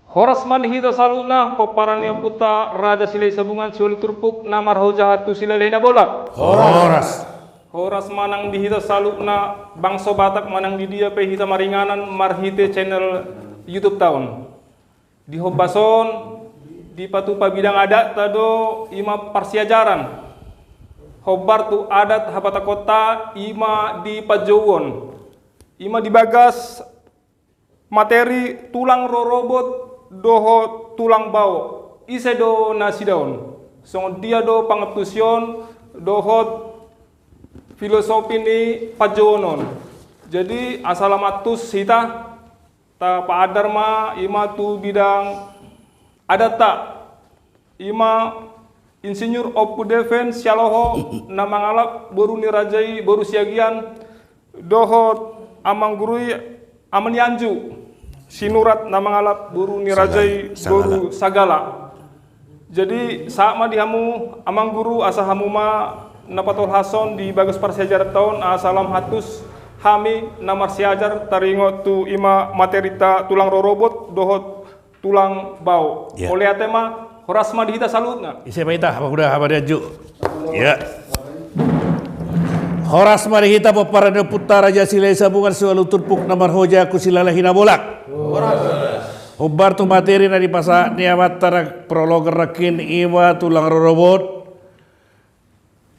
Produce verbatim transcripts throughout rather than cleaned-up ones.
Horas ma di hita saluhutna, pomparan ni ompunta Raja Silahi Sabungan siualu turpuk na marhoja tu Silalahi Nabolak. Horas. Horas ma nang di hita saluhutna bangso Batak manang di dia pe hita maringanan marhite channel YouTube ta on. Di hombas on, dipatupa bidang adatta do ima parsiajaran. Hombar tu adat habatahonta ima di panjouon. Ima di bagas materi tulang rorobot dohot tulang bao. Ise do nasida on? Songon dia do pangantusion dohot filosofi ni panjouon on? Jadi, asa lam antus hita, tapaandar ma ima tu bidang adatta. Ima Insinyur Ompu Deven Sialoho na mangalap boru ni raja i boru Siagian, dohot amang guru i ama ni Anju Sinurat na mangalap boru ni raja i boru Sagala. Jadi, sahat ma di hamu amang guru, asa hamu ma na patolhashon di bagas parsiajaranta on, asa lam antus hami na marsiajar taringot tu ima materita tulang rorobot dohot tulang bao. Ia. Mauliate ma, horas ma di hita saluhutna. Ise ma hita, hamu da, hamu da Anju. Ia. Horas ma di hita pomparan ni ompunta Raja Silahi Sabungan siualu turpuk na marhoja tu Silalahi Nabolak. Horas. Hombar tu materi na dipasahat ni amanta na prologer nangkin ima tulang rorobot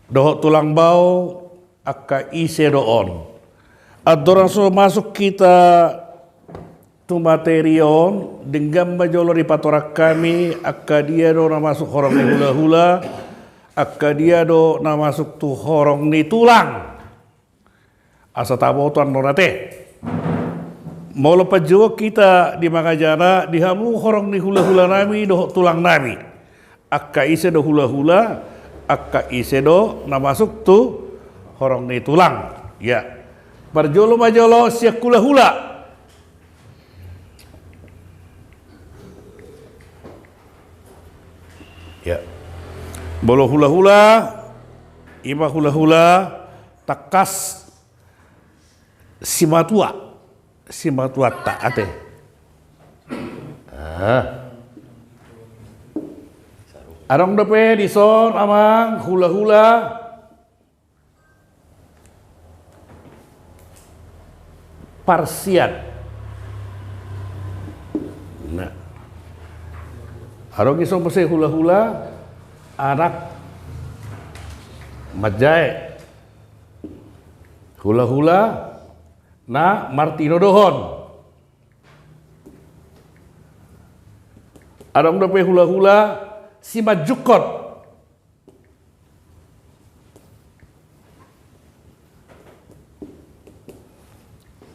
dohot tulang bao, angka ise do on. Andorang so masuk hita tu materi on, denggan ma jolo dipatorang hami angka dia do na masuk horong ni hulahula, angka dia do na masuk tu horong ni tulang. Asa taboto annon ate. Molo panjouon hita di mangajana, di hamu horong ni hulahulanami dohot tulangnami. Angka ise do hulahula, angka ise do na masuk tu horong ni tulang. Ia. Parjolo ma jolo sian hulahula. Ia. Molo hulahula, ima hulahula tangkas simatua, simatuanta ate. Ah. Adong dope dison amang hulahula parsiat. Nah. Adong dison muse hulahula anak manjae. Hulahula na martinodohon. Adong dope hulahula simanjungkon.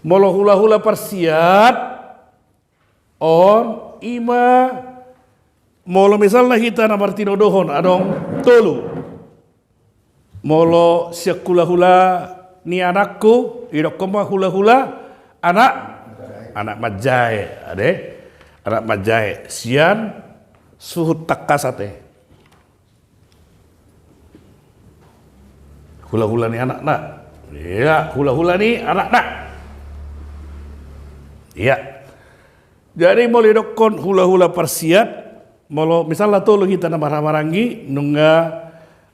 Molo hulahula parsiat on ima, molo misalna hita na martinodohon adong tolu. Molo sian hulahula ni anakku, didokkon ma hulahula anak, anak manjae, ate. Anak manjae, sian suhut tangkas ate. Hulahula ni anakna. Ia, hulahula ni anakna. Ia. Jadi molo didokkon hulahula parsiat, molo misalna tolu hita na marhahamaranggi, nunga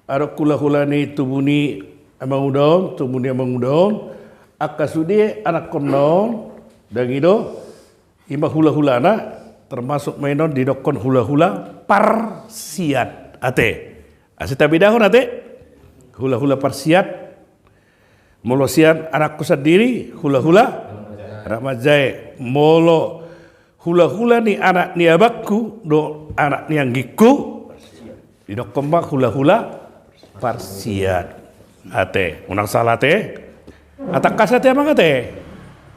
adong hulahula ni tubu ni amanguda on, tubu ni amanguda on, angka sude anakkonna on, dang i do, ima hulahulana, termasuk ma i non didokkon hulahula parsiat, ate. Asa tabedahon ate, hulahula parsiat, molo sian anakku sandiri, hulahula anak manjae. Molo hulahula ni anak ni abangku, dohot anak ni anggingku, didokkon ma hulahula parsiat. Ate, unang sala ate. Atangkas ate amang ate.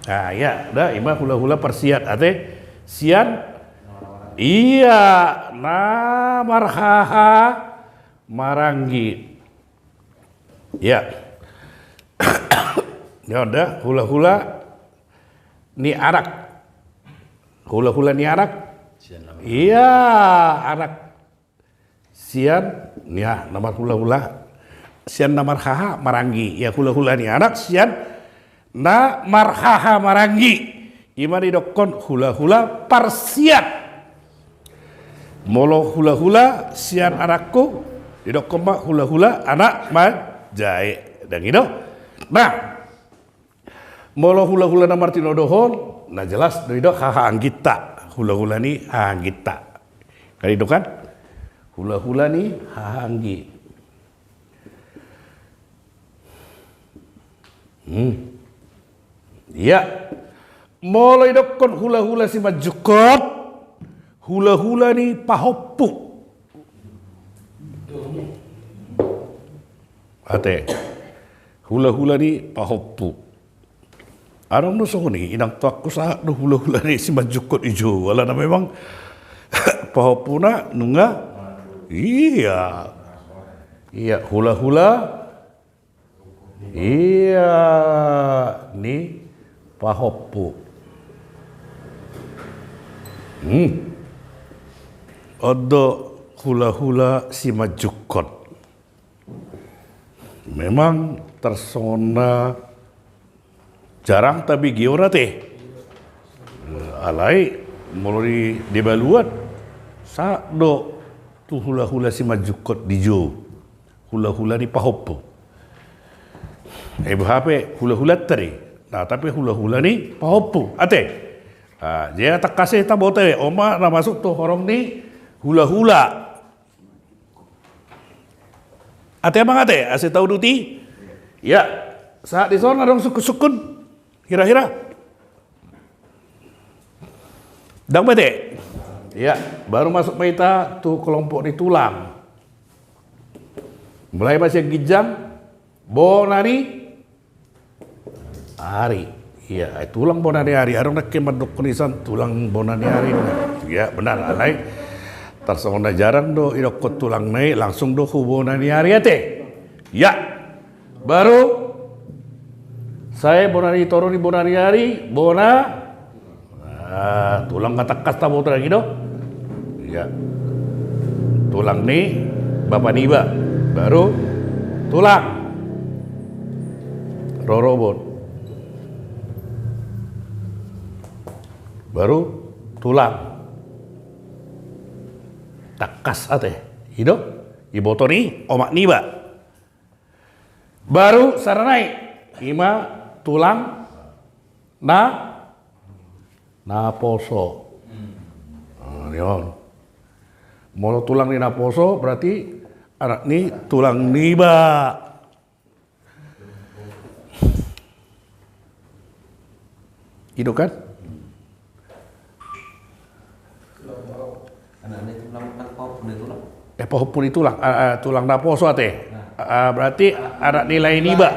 Ah, ia, da, ima hulahula parsiat ate. Sian, ia, na marhaha maranggi. Ia. Ia da, hulahula ni anak. Hulahula ni anak. Ia, anak. Sian, ia, na marhulahula. Sian na marhaha maranggi. Ia, hulahula ni anak, sian na marhaha maranggi. Ima didokkon hulahula parsiat. Molo hulahula sian anakku, didokkon ma hulahula anak manjae. Ndang i do. Nah, molo hulahula na martinodohon, na jelas do i do hahaangginta. Hulahula ni hahaangginta. Kan i do kan? Hulahula ni hahaanggi. Hmm. Ia. Molo idokkon hulahula simanjungkon, hulahula ni pahompu. Ate. Hulahula ni pahompu. Adong do songon i, inang tuangku sahat do hulahula ni simanjungkon i jo. Alana memang pahompuna nunga. Ia. Ia, hulahula. Ia, ni pahompu. Hmm. On do hulahula simanjungkon. Memang tarsongon na jarang tabege on ate. Alai molo di, di baluan, sahat do tu hulahula simanjungkon di jo. Hulahula ni pahompu. Iba hape hulahula tadi. Nah, tapi hulahula ni pahompu. Ate. Ah, jadi tangkas i taboto be. On ma na masuk tu horong ni hulahula. Ate amang ate, asa tauduti. Ya, sahat dison adong sungkun-sungkun. Hira-hira. Ndang be ate. Ya, baru masuk ma hita tu kelompok ni tulang. Mulai ma sian ginjang, bona ni ari. Ia, eh, tulang bona ni ari. Adong nangkin mandokkon isan tulang bona ni ari. Ia, benar. Alai tarsongon na jarang do idokkon tulang na i, langsung do hu bona ni ari ate. Ia. Baru sae bona ni toru ni bona ni ari, bona. Ah, tulang ma tangkas taboto lagi do. Ia. Tulang ni bapa niba. Baru tulang rorobot. Baru tulang. Tangkas ate. I do. Iboto ni omak niba. Baru sada nai. Ima tulang na, naposo. Nah, ni on. Molo tulang ni naposo berarti anak ni tulang niba. I do kan? Anak ni tulang, anak pahompu ni tulang. Eh, pahompu ni tulang, ah, ah, tulang naposo ate. Nah. Ah, berarti anak ni lae niba.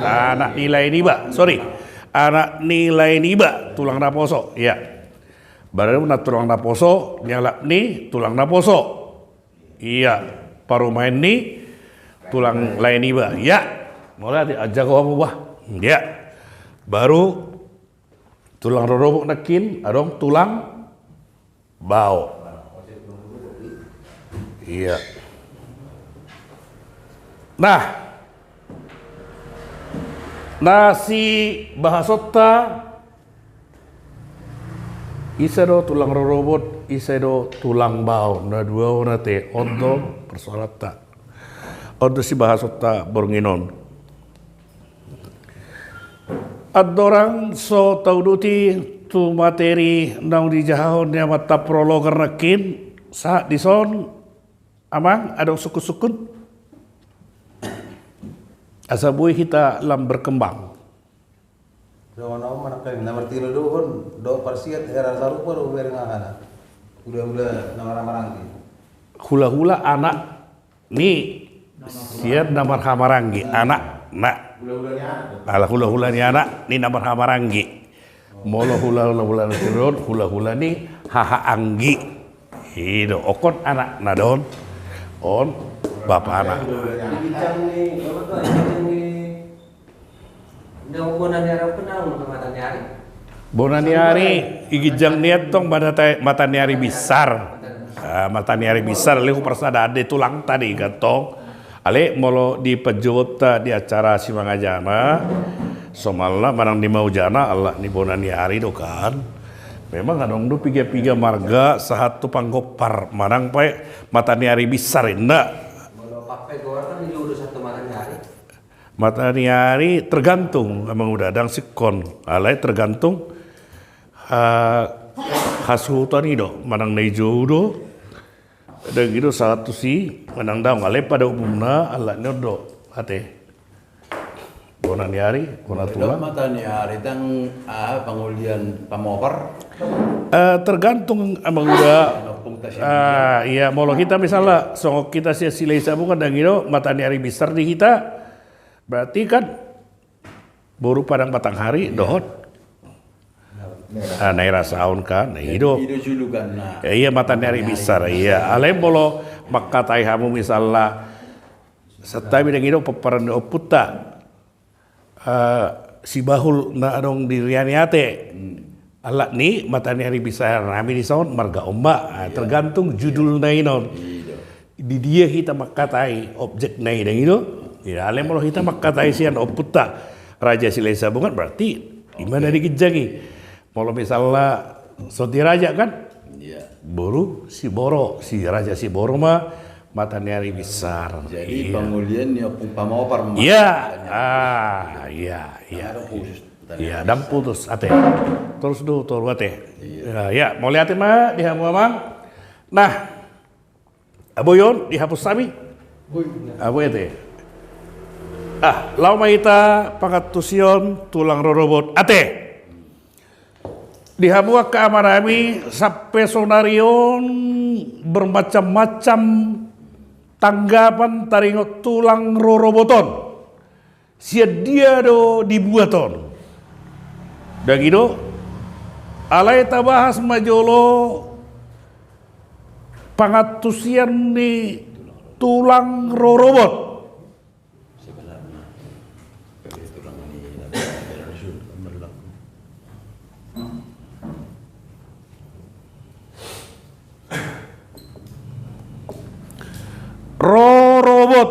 Anak ni lae niba, sorry. Anak ni lae niba, tulang naposo. Ia. Baru na tulang naposo, nialap ni tulang naposo. Ia, parumaen ni tulang lae niba. Ia. Molo ate, ah, jago hamu bah. Ia. Baru tulang rorobot nangkin, adong tulang bao. Ia. Nah, na sibahasonta, ise do tulang rorobot, ise do tulang bao, na dua on ate, on do persoalanta. On do sibahasonta borngin on. Andorang so tauduti tu materi naung dijahahon ni amanta prologer nangkin, sahat dison, amang, adong sungkun-sungkun? Asa boi hita lam berkembang. Songon on ma nangkin, na martinodohon dohot parsiat hera sarupa do hubereng aha na. Hulahula na marhamaranggi. Hulahula anak ni sian na marhamaranggi, anak na. Hulahula ni anak. Ala hulahula ni anak ni na marhamaranggi. Molo hulahula, hulahula ni hahaanggi. I do, on anak na do on. On bapana. Ginjang ni, apa tu, ginjang ni. Nda, bona ni ari, apa namanya, mata ni ari? Bona ni ari, i ginjang ni antong mata, mata ni ari bisar. Ah, mata ni ari bisar, alai huparsadaan do tulang tadi gantong. Alai molo di panjouonta di acara simangajana, somalna manang di maujana, ala ni bona ni ari do kan. Memang adong do piga-piga marga sahat tu panggompar manang pe mata ni ari binsar inna. Molo pampe goar kan di ludo satu mata ni ari. Mata ni ari tergantung, amang uda, dang singkon. Alai tergantung, ah, hasuhuton i do, manang na i jou do. Dang i do sahat tusi, manang daong, alai pada umumna, alani on do, ate. Bona ni ari, bona tulang. Mata ni ari dang, ah, pangulian pamopar. Eh, tergantung, amang uda. Ah, iya, molo hita misalna, songon hita sian Silahisabungan dang i do, mata ni ari binsar di hita. Berarti kan, boru padang matahari, dohot. Ah, na i rasaon kan, i do. I do julukanna. Eh, iya, mata ni ari binsar, iya. Alai molo mangkatai hamu misalna, santabi dang i do pomparan ni ompunta. Eh, si Bahul na adong di Rianiate. Alani mata ni ari binsar nami dison marga on ma. Ah, tergantung judulna i non. Di dia hita mangkatai objekna i dang i do. Iya, alai molo hita mangkatai sian ompunta Raja Silahisabungan, berarti ima na di ginjang i. Molo misalna Songon i raja kan? Iya. Boru Siboro, si Raja Siboro ma mata ni ari binsar. Jadi pangulian ni ompung pamopar ma. Iya. Ah, iya, iya. Dang putus. Iya, dang putus, ate. Torus do toru, ate. Iya. Ya, ya, mauliate ma di hamu amang. Nah, Aboi on, dihapus hami. Aboi, ate. Ah, laho ma hita pangantusion tulang rorobot, ate. Di hamu angka amanami, sampe sonari on bermacam-macam tanggapan taringot tulang rorobot on. Sian dia do dibuat on? Dang i do, alai tabahas ma jolo pangantusion ni tulang rorobot. Rorobot.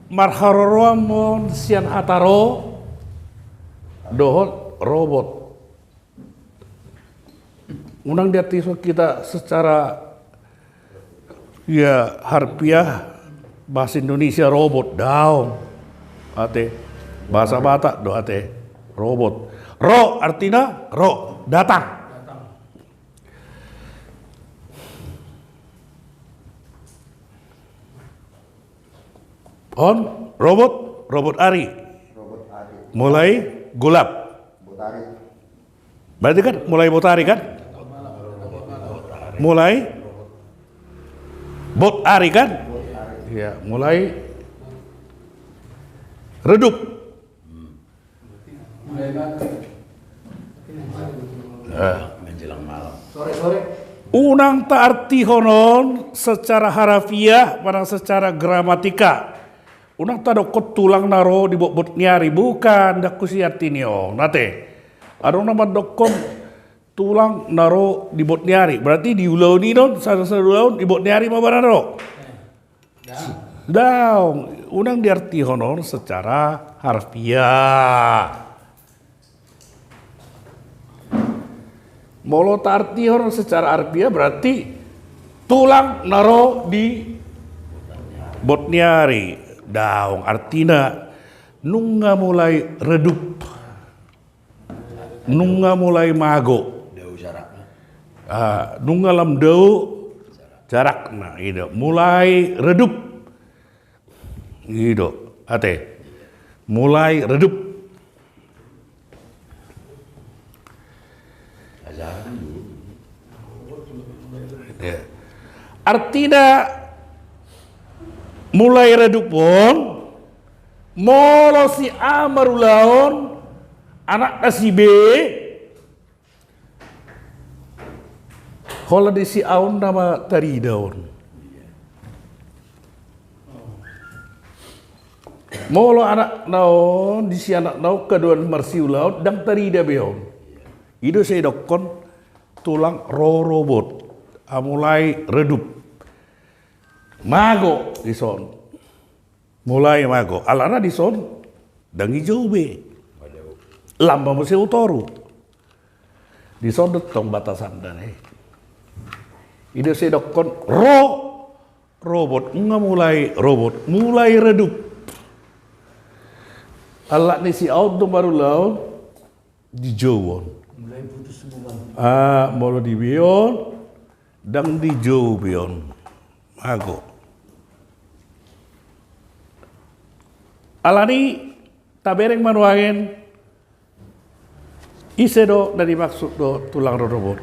Marharoroan ma on sian hata ro dohot robot. Unang diartihon hita secara, ya, harfiah bahasa Indonesia robot, daong. Ate, bahasa Batak do, ate, robot. Ro artina ro, datang. On, robot, robot ari. Mulai golap. Berarti kan mulai bot ari kan? Mulai bot ari kan? Ya, mulai redup. Eh, menjelang malam. Unang taartihon on secara harafiah manang secara gramatika. Unang tadokkon tulang na ro di botbot ni ari, bukan, dang tusi arti ni on, ate. Adong na mandokkon tulang na ro di bot ni ari, berarti di ulaon i non, sada-sada ulaon di bot ni ari ma barang ro. Daong, unang diartihon on secara harfiah. Molo taartihon secara harfiah berarti tulang na ro di bot ni ari. Daong, artina nunga mulai redup. Nunga mulai mago. Dao jarakna. Ah, nunga lam dao jarakna, i do. Mulai redup. I do, ate. Mulai redup. Ya. Artina mulai redup on, molo si A marulaon, anakna si B, holan di si A on nama tarida on. Molo anakna on, di si anakna on, haduan marsiulaon, dang tarida be on. I do sai didokkon tulang rorobot. Ah, mulai redup. Mago dison. Mulai mago. Alana dison dang i jou be. Lam ma muse hu toru. Dison do tong batasanda, eh. I do sai didokkon ro robot, nga mulai robot, mulai redup. Alani si aon do marulaon di jou on. Mulai putus hubungan. Ah, molo di be on, ndang di jou be on. Ago. Alani tabereng ma nuaeng, ise do na dimaksud do tulang rorobot.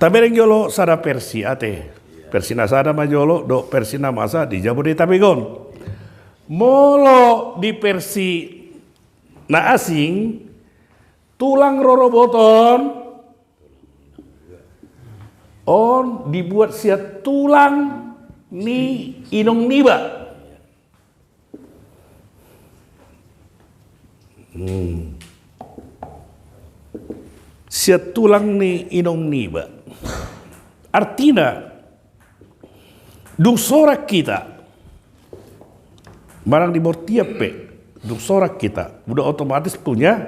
Tabereng jolo sada versi ate. Versi na sada ma jolo dohot versi na masa di Jabodetabek on. Molo di versi na asing, tulang rorobot on, on dibuat sian tulang ni inong niba. Hmm. Sian tulang ni inong niba. Artina, dung sorak hita, manang di bortian pe, dung sorak hita, udah otomatis punya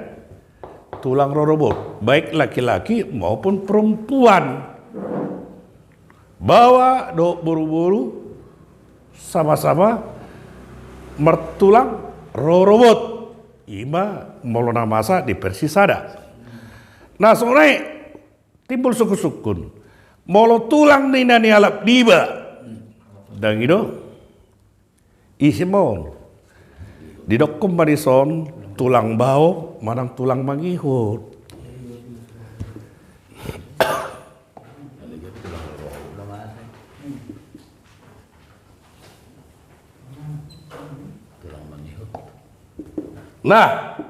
tulang rorobot, baik laki-laki maupun perempuan. Baoa dohot boru-boru sama-sama martulang rorobot. I ma molo na masa di versi sada. Nah, songon i timbul sungkun-sungkun. Molo tulang ni na nialap niba, ndang i do. Ise ma on? Didokkon ma dison tulang bao manang tulang mangihut. Nah,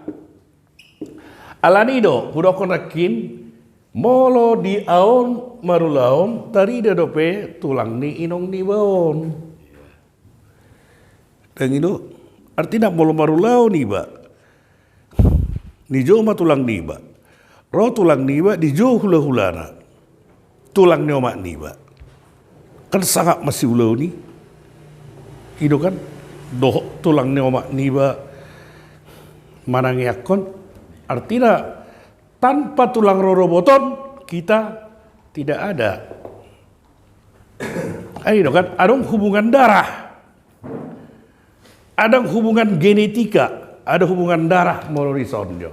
alani do hudokkon nangkin, molo di aon marulaon tarida dope tulang ni inong niba on. Ndang i do. Artina molo marulaon iba, dijou ma tulang niba. Ro tulang niba, dijou hula-hulana. Tulang ni omak niba. Kan sangap masiulaon i. I do kan? Dohot tulang ni omak niba manangiangkon. Artina tanpa tulang rorobot on kita tidak ada. Ai do kan, adong hubungan darah. Adong hubungan genetika, ada hubungan darah molo dison jo.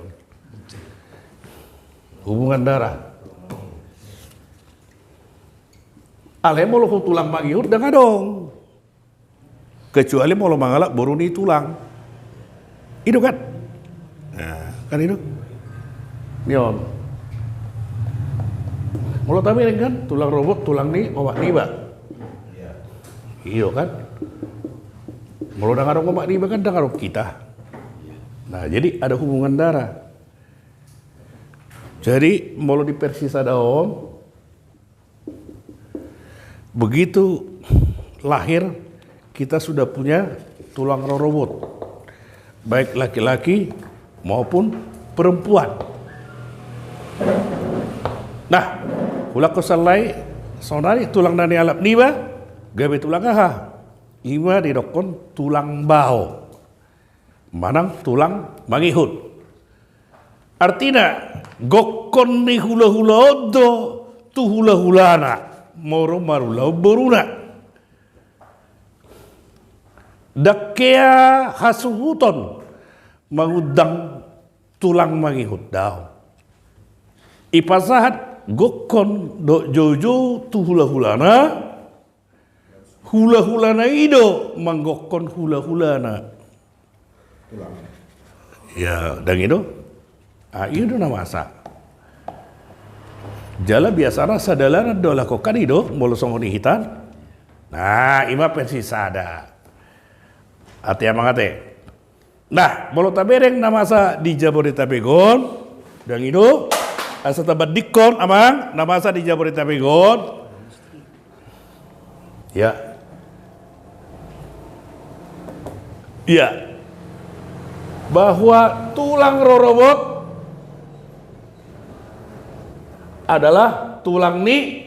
Hubungan darah. Alai molo tu tulang mangihut ndang adong. Kecuali molo mangalap boru ni tulang. I do kan? Nah, kan i do. Ni on. Molo tabereng kan, tulang rorobot, tulang ni omak niba. I do kan? Molo ndang adong omak niba kan, ndang adong hita. Nah, jadi ada hubungan darah. Jadi, molo di versi sada on, begitu lahir, kita sudah punya tulang rorobot, baik laki-laki maupun perempuan. Nah, huulak songon i, sonari tulang na nialap niba, gabe tulang aha? I ma didokkon tulang bao. Manang tulang mangihut. Artina, gokkon ni hula-hula on do tu hula-hulana, molo marulaon boruna. Ndang hea hasuhuton mangundang tulang mangihut, daong. Ipasahat gokkon dohot joujou tu hula-hulana, hula-hulana i do manggokkon hula-hulana. Tulang. Ya, ndang i do. Ah, i do na masa. Jala biasana sadalanan do laho kan i do, molo songon i hita. Nah, i ma versi sada. Ate amang ate. Nah, molo tabereng na masa di Jabodetabek on, ndang i do, asa tabandingkon amang, na masa di Jabodetabek on. Ya. Ya. Bahwa tulang rorobot adalah tulang ni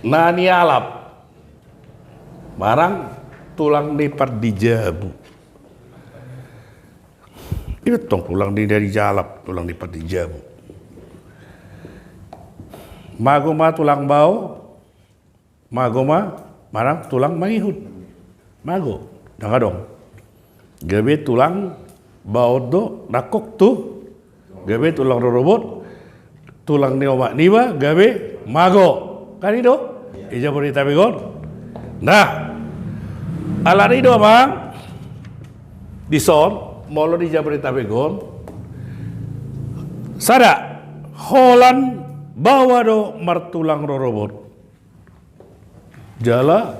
na nialap. Manang tulang ni pardijabu. I do tong tulang ni na di jalap, tulang ni parjabu. Mago ma tulang bao, mago ma manang tulang mangihut. Mago, ndang adong. Gabe tulang bao do nangkok tu, gabe tulang rorobot, tulang ni omak niba gabe mago. Kan i do? Di Jabodetabek on. Nah, alani do amang, dison, molo di Jabodetabek on, sada, holan baoa do martulang rorobot. Jala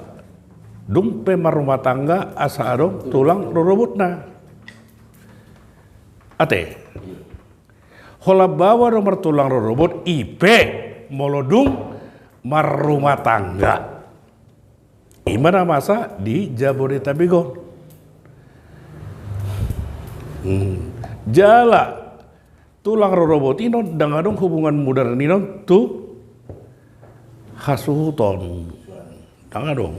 dung pe marrumah tangga asa adong tulang rorobotna. Ate. Holan baoa do martulang rorobot, i pe molo dung marrumah tangga. I ma na masa di Jabodetabek on. Hmm. Jala tulang rorobot i non ndang adong hubungan mudar ni non tu hasuhuton. Ndang adong.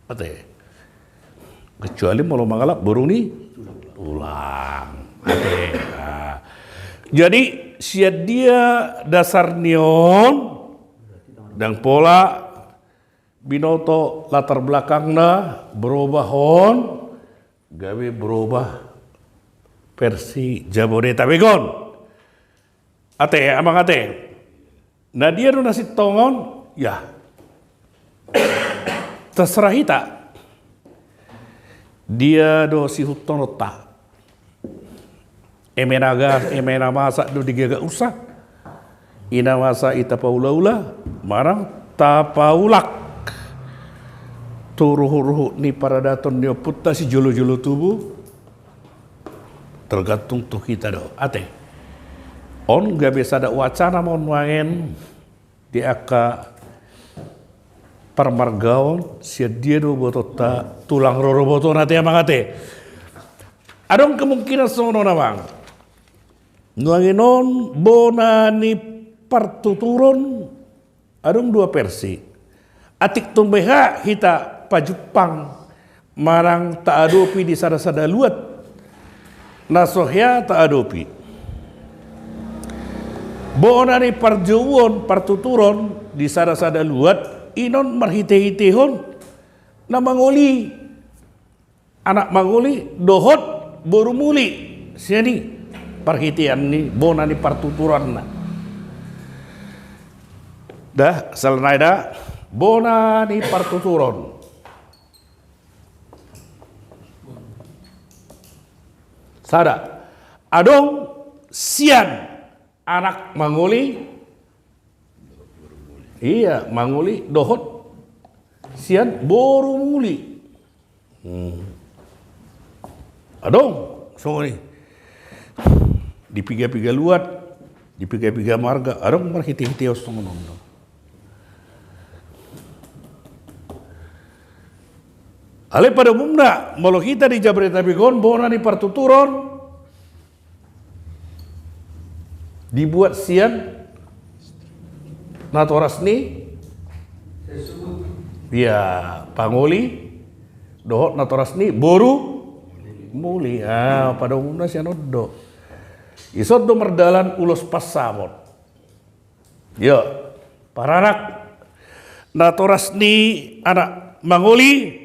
Ate. Kecuali molo mangalap boru ni tulang. Ate. Nah. Jadi sian dia dasar ni on, ndang pola binoto latar belakangna berobah on, gabe berobah versi Jabodetabek on. Ate, amang ate. Na dia do na sintong on, ya. Terserah hita. Dia do sihuthononta. Eme na ga, eme na masa do digaga ursa. I na masa i tapaulaula, manang tapaulak tu ruhutruhut ni paradaton ni ompunta sijolojolo tubu. Tergantung tu hita do. Ate. On gabe sada wacana ma on nuaeng di angka parmargaon, sian dia do botonta tulang rorobot on, ate amang ate. Adong kemungkinan songon on amang. Nuaeng on bona ni partuturon, adong dua versi. Atik tung beha hita pajumpang manang taadopi di sada-sada luat na so hea taadopi. Bona ni parjouon, partuturon di sada-sada luat, i non marhitehitehon na mangoli, anak mangoli dohot boru muli. Sian i parhitean ni bona ni partuturonna. Da, salanai da, bona ni partuturon. Sada. Adong sian anak mangoli, iya, mangoli dohot sian boru muli. Hmm. Adong songon i. Di piga-piga luat, di piga-piga marga, adong marhitehiteon songon on do. Alai pada umumna, molo hita di Jabodetabek on, bona ni partuturon dibuat sian natoras ni, iya, pangoli dohot natoras ni boru muli. Ah, pada umumna sian on do. Dison do mardalan ulos pansamot. Yo, paranak, natoras ni anak mangoli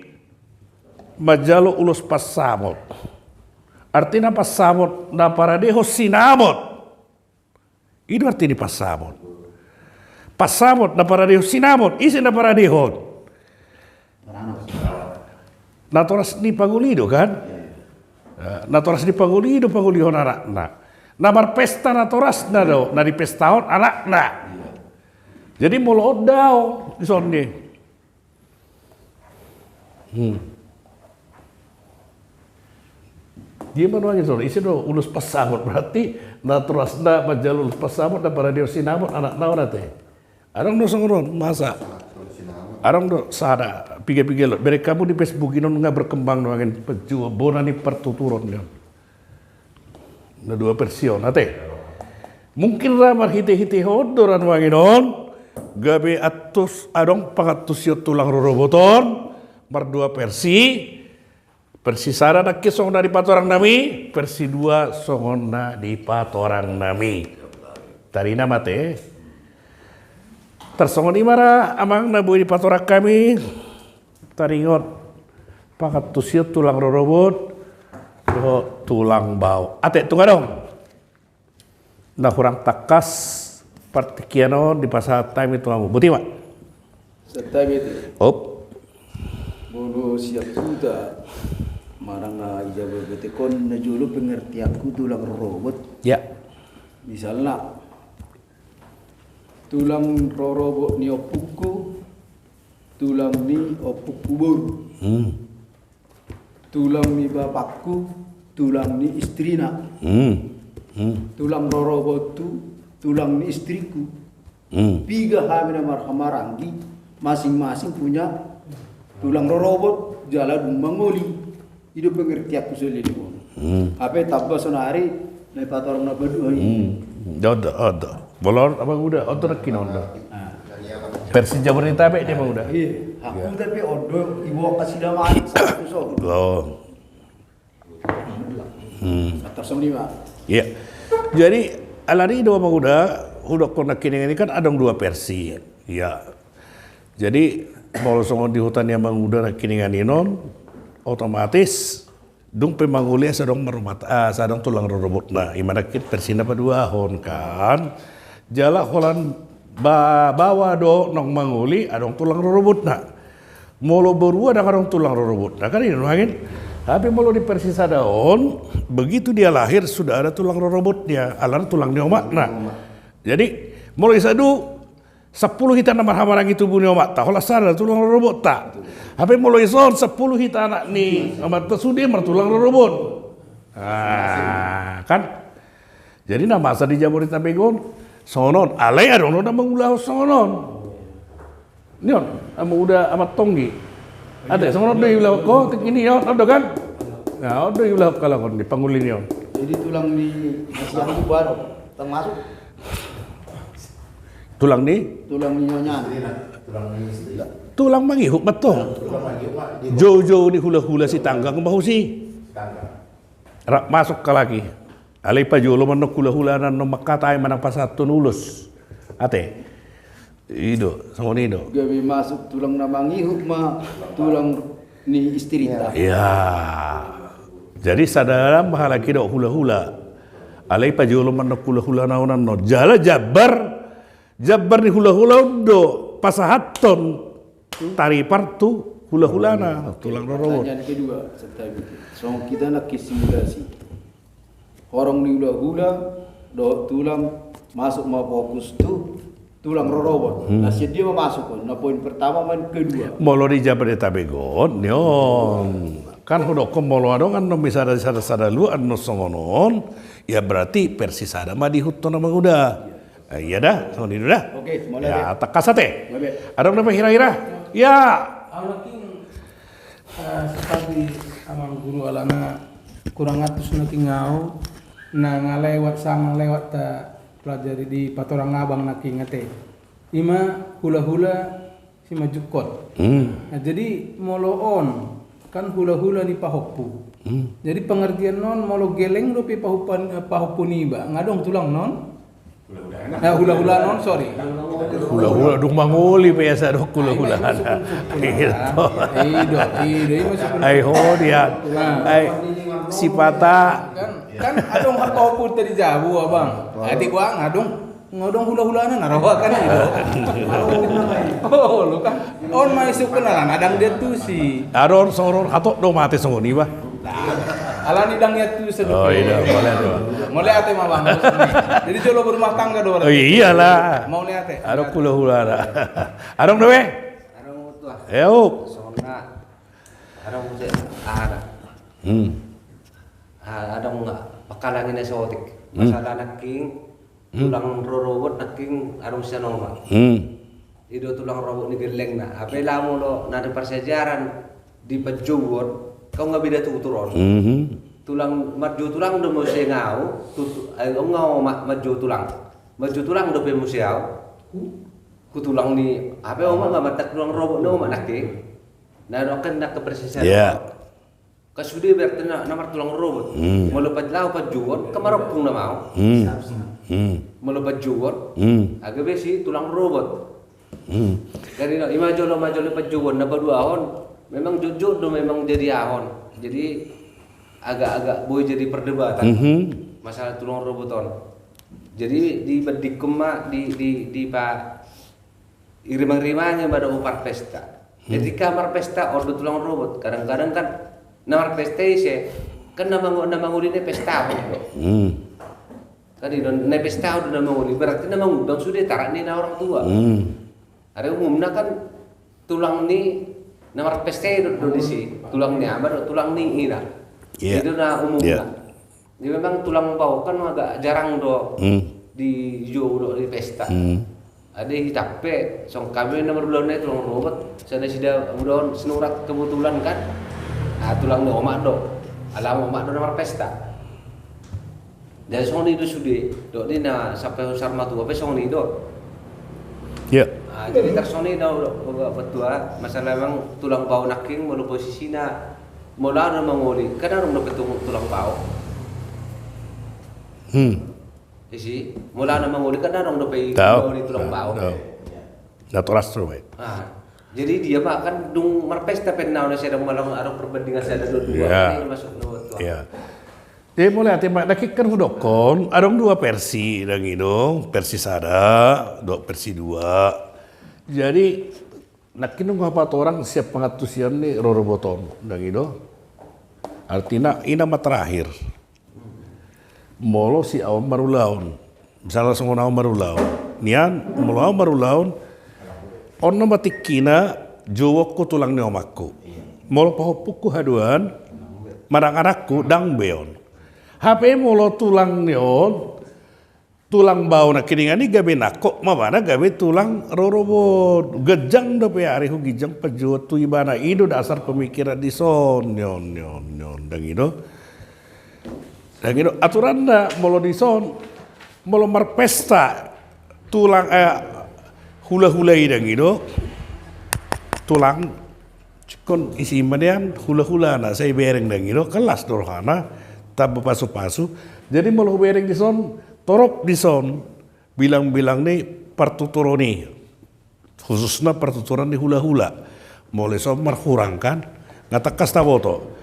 manjalo ulos pansamot. Artina pansamot na paradehon sinamot. I do arti ni pansamot. Pansamot na paradehon sinamot, ise na paradehon? Natoras ni pangoli do kan? Eh, natoras ni pangoli do pangolihon anakna. Na marpesta natorasna do, na dipestahon anakna. Jadi molo on dao dison ni. Hmm. Dia ma nuaeng dison, ise do ulos pansamot, berarti natorasna manjalo ulos pansamot na paradehon sinamot anakna on ate. Adong do songon on, masa? Adong do sada, piga-piga luat. Bereng hamu di Facebook i non nga berkembang nuaeng, bona ni partuturon on. Na dua versi on ate. Mungkin ra marhitehitehon do ra nuaeng on, gabe antus adong pangantusion tulang rorobot on, mardua versi, Versi sada nangkin songon na dipatorang nami, versi dua songon na dipatorang nami. Tarina mate. Tarsongon i ma ra amang na boi dipatorang hami. Taringot pangantusion tulang rorobot dohot tulang bao. Ate, tung adong na hurang tangkas partingkian on dipasahat hami tu hamu. Boti ma. Santabi ate. Op. Molo sian huta manang na ija bebetek on, na jolo pengertianku tulang rorobot. Ya. Misalna, tulang rorobot ni ompungku, tulang ni ompungku boru. Hmm. Tulang ni bapakku, tulang ni istrina. Hmm. Hmm. Tulang rorobotku, tulang ni istriku. Hmm. Piga hami na marhahamaranggi, masing-masing punya tulang rorobot, jala dung mangoli. I do pengertianku saleleng on. Hmm. Hape tamba sonari na dipatorang na paduahon i. Hmm. Ondo, ondo. Molo on, amang uda, ondo nangkin on do. Ah. Versi Jabodetabek dia, amang uda. Iya. Aku tapi ondo, ibu kasih nama satu so. Oh. Hmm. Atas lima. Iya. Jadi, alani do, amang uda, hudokkon nangkiningan i kan adong dua versi. Iya. Jadi, molo songon di huta ni amang uda nangkiningan i on, otomatis dung pe mangoli asa adong marumah ta-, ah, asa adong tulang rorobotna. I ma nangkin versi na paduahon kan. Jala holan ba-, baoa do naung mangoli adong tulang rorobotna. Molo boru ndang adong tulang rorobotna, kan i do nuaeng. Tapi molo di versi sada on, begitu dia lahir sudah ada tulang rorobotnya, alana tulang ni omakna. Jadi, molo i sada, sampulu hita na marhahamaranggi tubu ni omakta, holan sada tulang rorobotta. Hape molo i son, sampulu hita anak ni omakta, sude martulang rorobot. Ah, kan? Jadi na masa di Jabodetabek on songon on, alai adong do na mangulahon songon on. Ni on, amang uda, amang tonggi. Ate, songon on do iulahon ho, tingki ni on, on do kan? Na, on do iulahon halak on di pangoli ni on. Jadi tulang ni nasiam tu baru, termasuk? Tulang ni? Tulang ni nyonya. Tulang mangihut ma tong. Tulang mangihut ma. Jou-jou ni hula-hula sitanggang ma husi. Ra masuk halak i. Alai pajolo ma annon hula-hula na annon mangkatai manang pasahathon ulos. Ate. I do, songon i do. Gabe masuk tulang na mangihut ma tulang ni istrita. Ya. Jadi sada ma halak i dohot hula-hula. Alai pajolo ma annon hula-hula na on annon. Jala jambar, jambar ni hula-hula on do pasahathon taripar tu hula-hulana, tulang rorobot. Pertanyaan kedua, Santabi. Songon hita nangkin simulasi. Horong ni hula-hula dohot tulang, masuk ma fokus tu tulang rorobot. Hmm. Na sian dia ma masuk on, na poin pertama ma on, kedua. Molo di Jabodetabek on, ni on. Kan hudokkon molo adong annon misalna sada-sada luat annon songon on, ya berarti versi sada ma diihuthon, amang uda. Eh, iya da, songon i do da. Oke, mauliate. Ya, tangkas ate. Mauliate. Adong dope hira-hira? Ya. Au nangkin, eh, seperti amang guru alana kurang atus nangkin au, na nga lewat, sanga lewat ta pelajari di patorang abang nangkin ate. I ma hula-hula simanjungkon. Hmm. Nah, jadi molo on kan hula-hula ni pahompu. Hmm. Jadi pengertian on molo geleng dope pahompu, eh, pahompu niba, nga adong tulang non? Nah, hula-hula non, sorry. Hula-hula dung mangoli biasa adong hula-hula. Nah, i ma sukun-sukun. Iya. I do, i do, i ma sukun-sukun. Ai ho dia. Nah. Ai sipata. Kan, kan adong hak pahompu tadi jabu, abang. Ati gua nga adong. Nga adong hula-hulana na roha kan i do. Oh, lu kan. On ma isuk kenalan, adong dia tusi. Adong songon on, hatop do mate songon i ba. Alani dang ia tusi. Oh, iya, mauliate. Mauliate ma bang. Jadi jolo berumah tangga do. Oh, iyalah. Mauliate. Adong hula-hulana. Adong dope? Adong tua. Euk. Songon na. Adong muse. Ada. Hmm. Ah, adong nga. Pakalangi na sotik. Hmm. Masalah nangkin. Hmm. Tulang rorobot nangkin adong sian omak. Hmm. I do tulang rorobot ni gellengna. Hape laho molo na di parsiajaran di panjouon, kau nga beda tutur on. Mhm. Tulang, marjou tulang do muse nga au, tutu-, ai, nga omak marjou tulang. Marjou tulang dope muse au. Hu tulang ni, hape omak nga mantak tulang rorobot ni omak nangkin. Na adong kan na kepersisaan. Iya. Kan sude berarti na, na martulang rorobot. Hmm. Molo pas laho panjouon, kan marompung nama on. Hmm. Hmm. Molo panjouon, hmm, gabe si tulang rorobot. Hmm. Jadi, no, ima jolo, ima jolo panjouon, na paduahon, memang jotjot do memang jadi ahon. Jadi, agak-agak boi jadi perdebatan. Mhm. Masalah tulang rorobot on. Jadi, dibandingkon ma, di, di, di pa, irimang-rimangi ma dohot marpesta. Hmm. Ketika marpesta, on do tulang rorobot. Kadang-kadang kan, na marpesta ise, kan na mango-, na mangoli na pesta on do. Hmm. Kan i do, na pesta on do na mangoli, berarti na mangundang sude tarak ni na orang tua. Hmm. Ada umumna kan tulang ni na marpesta i do, do disi, tulang ni ama do, tulang ni ina. Iya. I do na umumna. Iya. Jadi memang tulang bao kan agak jarang do, hmm, dijou do di pesta. Hmm. Ada i tape, songon hami na marulaon i tulang rorobot, sai nasida ulaon sinurat kebetulan kan. Nah, tulang ni omak do. Alai omak do na marpesta. Jadi songon i do sude, dohot ni na sampe husar matua pe songon i do. Iya. Ah, jadi tarsongon i do, do, do, petua, masalah memang tulang bao nangkin, molo posisina, molo adong mangoli, kan adong dope tu-, tulang bao. Hmm. Isi, molo adong mangoli, kan adong dope i, tau, mangoli tulang bao. Tau. Naturas tu, baik. Ah, jadi dia ma kan dung marpesta pe na on, sedang malang adong perbandingan sada dua dua, iya, ini masuk dua dua. Iya. Jadi mulai ate ma, nangkin kan hudokkon, adong dua versi, dang i do, versi sada, dohot versi dua. Jadi, nangkin nunga patorang sian pangantusion ni rorobot on, dang i do. Artina, ina ma terakhir. Molo si aon marulaon. Misalna songon aon marulaon. Nian, molo aon marulaon, on nama tingkina jouonku tulang ni omakku. Molo pahompungku haduan, manang anakku, dang be on. Hape molo tulang ni on, tulang bao nangkiningan i gabe nangkok ma, mana gabe tulang rorobot. Ganjang dope ari huginjang panjouon tu ibana, i do dasar pemikiran dison, nion, nion, nion, dang i do. Dang i do aturanna molo dison, molo marpesta tulang, eh, hula-hula i, dang i do. Tulang, ingkon isi ma nian hula-hulana, sai bereng, dang i do, kelas do rohana, tamba pasu-pasu. Jadi molo hubereng dison, torop dison bilang-bilang ni partuturon i. Khususna partuturan ni hula-hula. Molo ison marhurang kan, nga tangkas taboto.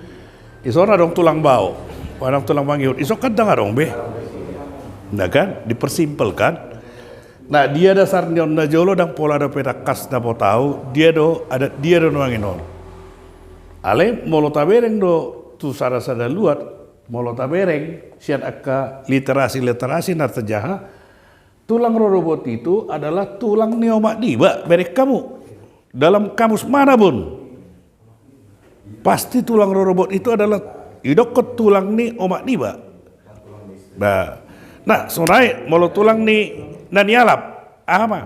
Ison adong tulang bao, adong tulang mangihut, ison kan dang adong be. Nah kan, dipersimpel kan. Nah, dia dasar ni on na jolo, dang pola dope tangkas dapot au, dia do, adat dia do nuaeng on. Alai molo tabereng do tu sada-sada luat, molo tabereng sian angka literasi-literasi na tajaha, tulang rorobot itu adalah tulang ni omak niba, bereng hamu. Dalam kamus mana pun, pasti tulang rorobot itu adalah didokkon tulang ni omak niba. Nah, nah, sonai molo tulang ni na nialap, aha ma?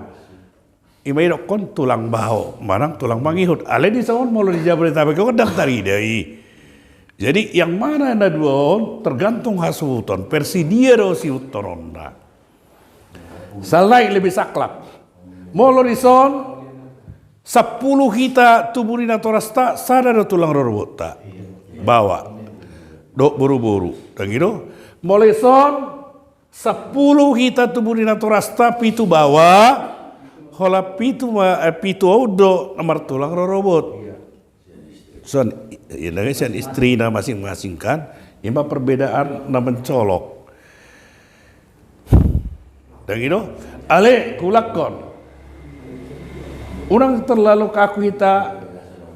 Ima didokkon tulang bao, manang tulang mangihut. Alai dison molo di Jabodetabek on dang tarida i. Jadi, yang mana na dua on tergantung hasuhuton, versi dia do sihuthononna. Salnai lebih saklap. Molo dison, sampulu hita tubu ni natorasta, sada do tulang rorobotta. Baoa. Dohot boru-boru. Dang i do? Molo dison, sampulu hita tubu ni natorasta, pitu baoa, holan pitu ma, eh, pitu on do na martulang rorobot. Son, i-, i-, sian istrina masing-masing kan, ima perbedaan na mencolok. Dang i do? Alai, huulakhon. Unang terlalu kaku hita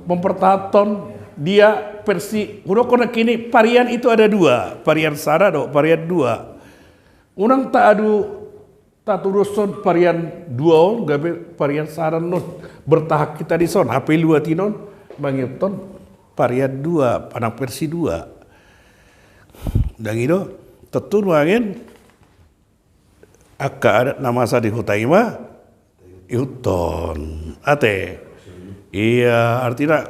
mempertahankan dia versi, hudokkon nangkin i varian itu ada dua, varian sada dohot varian dua. Unang taadu, tatudoshon varian dua on gabe varian sada on. Bertahan hita dison, hape luat i non mangihuthon varian dua, manang versi dua. Dang i do, tontu nuaeng angka adat na masa di huta i ma ihuthon. Ate. Ia, artina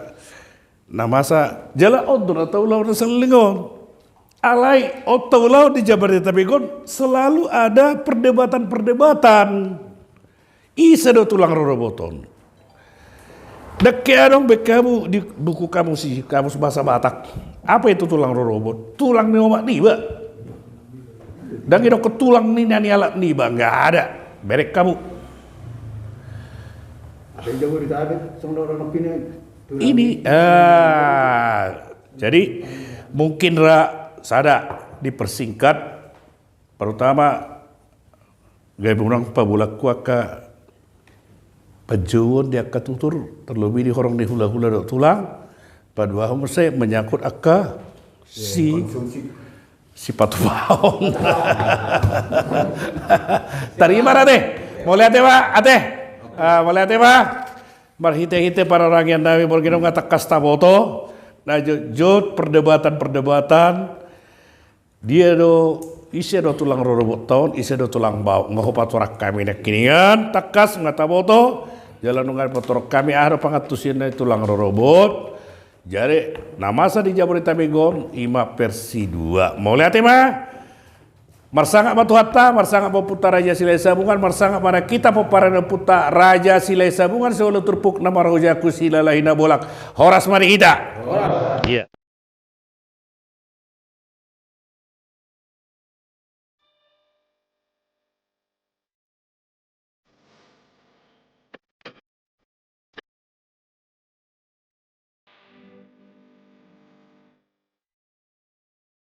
na masa, jala on do na taulahon na saleleng on. Alai on taulahon di Jabodetabek on selalu ada perdebatan-perdebatan. Ise do tulang rorobot on? Dang adong be hamu di buku kamus i, Kamus Bahasa Batak. Apa itu tulang rorobot? Tulang ni omak niba. Ndang didok tulang ni na nialap niba, nggak ada. Berek hamu. Apa yang jauh di Tabet, song orang pina tulang. Ini, ah, jadi mungkin ra sada dipersingkat, pertama, gabe unang pabolak angka panjouon di angka tutur, terlebih di horong ni hulahula dohot tulang, paduahon muse menyangkut angka si, konsumsi. Sipatupaon. Tarima ra ate. Mauliate ma, ate. Ah, mauliate ma. Marhite-hite parorangian nami, borngin on nga tangkas taboto. Na jotjot perdebatan-perdebatan. Dia do, ise do tulang rorobot on, ise do tulang baok. Nga hupatorang hami nangkiningan, tangkas nga taboto. Jala nunga dipatorang hami aha do pangantusion ni tulang rorobot. Jadi, na masa di Jabodetabek on, ima versi dua. Mauliate ma. Marsangap ma Tuhanta, marsangap ma Ompunta Raja Silahisabungan, marsangap ma hita pomparan ni Ompunta Raja Silahisabungan, saluhut turpuk na marhojahon silalahi na bolak. Horas ma di hita. Horas. Iya.